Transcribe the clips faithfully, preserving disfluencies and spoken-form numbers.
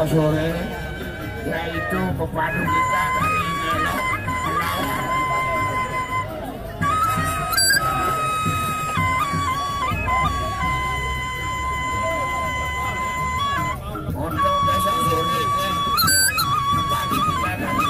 sore, yaitu pepadu kita dari Elok melawan untuk besok sore. Pepadu kita dari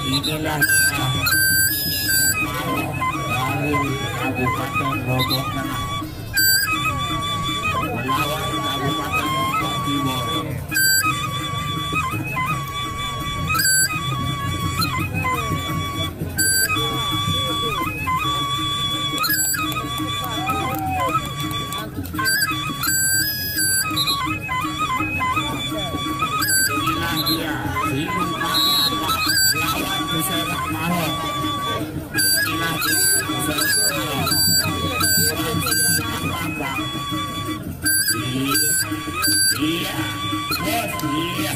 Inilah dari Kabupaten Lombok Tengah melawan Kabupaten Lombok Timur. Inilah dia, Sindung Pangan lawan Pusara Maut. Inilah dia, Pusara Maut. Iya, iya, bos, iya.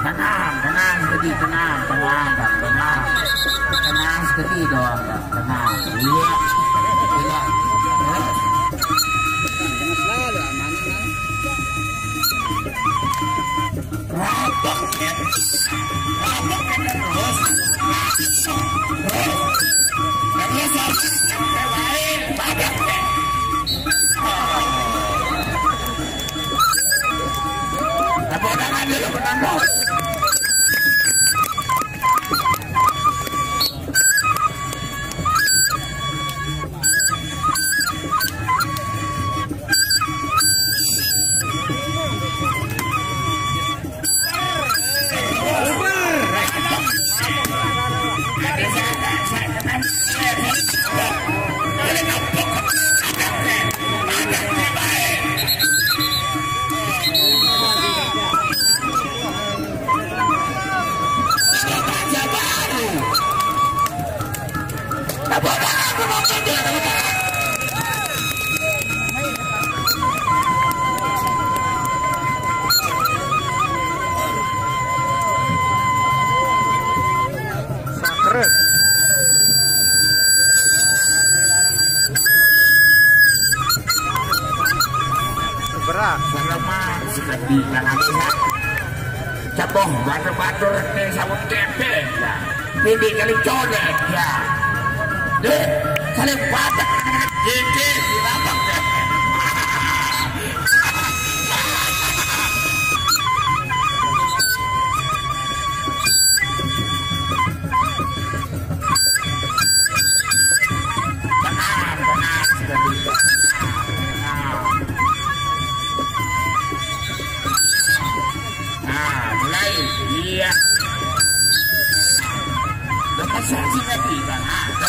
Tenang, tenang, sedih, tenang, tenang, Bang, tenang. Tenang, sedih doang, Bang, tenang. Iya, iya. Terus. Terus. Terus. Terus. Tepuk tangan dulu, penonton. Sakres. Berat. Sama sekali jangan lihat. Ceboh batur-batur nih sabun tempe. Ya. Ini kali colek ya. Deh, kali batak. Ini di lapang. Lo penso che si capiva, ah.